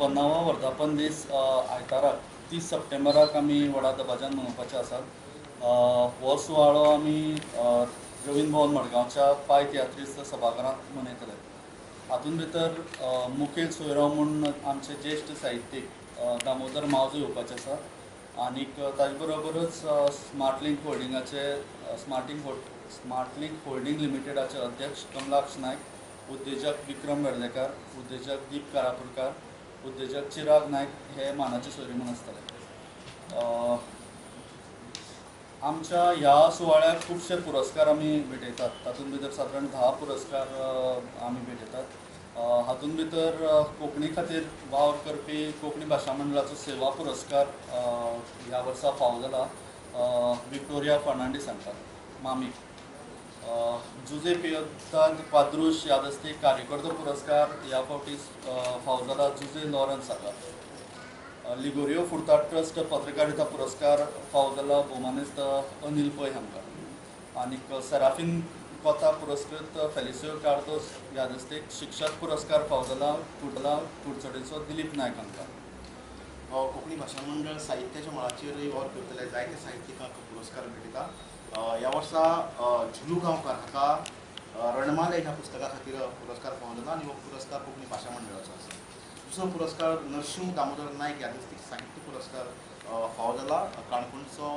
56वो वर्धापन दीस आयताराक 30 सप्टेंबराक आमी व्हडा दबाज्यान मनोवपाचे आसात. हो सुवाळो आमी रवींद्र भवन मडगांवच्या पाय तियात्रिस्त सभाघरांत मनयतले. हातूंत भितर मुखेल सोयरो म्हूण आमचे ज्येश्ठ साहित्यीक दामोदर मावजो येवपाचे आसा आनीक ताजे बरोबरच स्मार्ट लिंक होल्डिंगाचे स्मार्ट लिंक होल्डिंग लिमिटेडाचे अध्यक्ष कमलाक्ष नायक, उद्देजक विक्रम वेर्लेकार, उद्देजक दीप कारापूरकार, उद्देजक चिराग नायक हे मानाचे सोयरे म्हूण आसतले. आमच्या ह्या सुवाळ्याक खुबशे पुरस्कार आमी भेटयतात. तातूंत भितर सादारण 10 पुरस्कार आमी भेटयतात. हातूंत भितर कोंकणी खातीर वावर करपी कोंकणी भाशा मंडळाचो सेवा पुरस्कार ह्या वर्सा फावो जाला विक्टोरिया फर्नांडीस हांकां, मामीक. जुजे पियोदाद क्वाद्रुश यादस्तीक कार्यकर्तो पुरस्कार ह्या फावटी फावो जाला जुजे लॉरन्स हाका. लिगोरियो फुर्ताद ट्रस्ट पत्रकारिता पुरस्कार फावो जाला भोवमानेस्त अनिल पै हांकां. आनीक सेराफीन कोता पुरस्कृत फेलिसियो कार्दोस यादस्तीक शिक्षक पुरस्कार फावो जाला कुडचडेचो दिलीप नायक हांकां. कोंकणी भाशा मंडळ साहित्याच्या मळाचेर वावर करतले जायते साहित्यिकांक पुरस्कार भेटयता. ह्या वर्सा झुलू गांवकार हाका रणमाले ह्या पुस्तका खातीर पुरस्कार फावो जाला आनी हो पुरस्कार कोंकणी भाशा मंडळाचो आसा. दुसरो पुरस्कार नरशिंव दामोदर नायक यादस्तीक साहित्य पुरस्कार फावो जाला काणकोणचो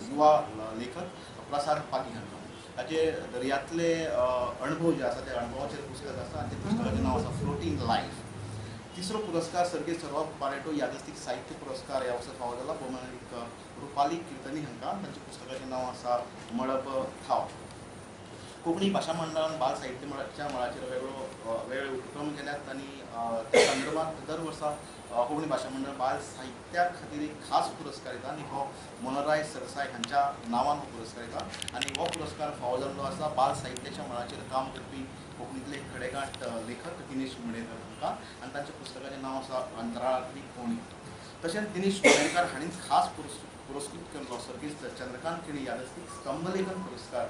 युवा लेखक प्रसाद पागी हांकां. ताचे दर्यांतले अणभव जे आसा त्या अणभवाचेर पुस्तक आसा आनी त्या पुस्तकाचें नांव आसा फ्लोटींग लायफ. तिसरो पुरस्कार सर्गेस्त रॉक बारेटो यादस्तीक साहित्य पुरस्कार ह्या वर्सा फावो जाला भोवमानीक रुपाली किर्तनी हांकां. तांच्या पुस्तकाचें नांव आसा मळब थाव. कोंकणी भाशा मंडळान बाल साहित्याच्या मळाचेर वेगवेगळे उपक्रम केल्यात आनी त्या संदर्भात दर वर्सा कोंकणी भाशा मंडळ बाल साहित्या खातीर एक खास पुरस्कार दिता आनी हो मनोराय सरसाय हांच्या नांवान हो पुरस्कार दिता आनी हो पुरस्कार फावो जाल्लो आसा बाल साहित्याच्या मळाचेर काम करपी कोंकणींतले खडेगांठ लेखक दिनेश मणेरकर हांकां आनी तांच्या पुस्तकाचें नांव आसा अंतराळांतली कोणी. तशेंच दिनेश मणेरकर हांणी खास पुरस्कृत केल्लो सर्गेस्त चंद्रकांत केणी यादस्तीक स्तंभलेखन पुरस्कार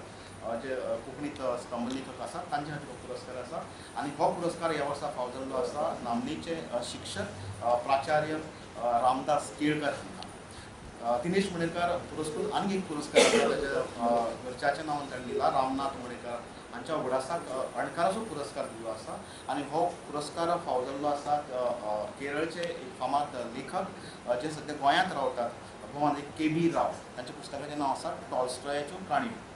जे कोंकणींत स्तंभलेखक आसा तांचे खातीर हो पुरस्कार आसा आनी हो पुरस्कार ह्या वर्सा फावो जाल्लो आसा नामनेचे शिक्षक प्राचार्य रामदास केळकर हांकां. दिनेश मणेरकर पुरस्कृत आनीक एक पुरस्कार आसा ताच्या घरच्याच्या नांवान ताणें दिला रामनाथ मणेरकर हांच्या उगडासाक अणकाराचो पुरस्कार दिल्लो आसा आनी हो पुरस्कार फावो जाल्लो आसा केरळचे एक फामाद लेखक जे सद्या गोंयांत रावतात भोवमान के बी राव. तांच्या पुस्तकाचें नांव आसा टॉलस्टॉयाच्यो काणयो.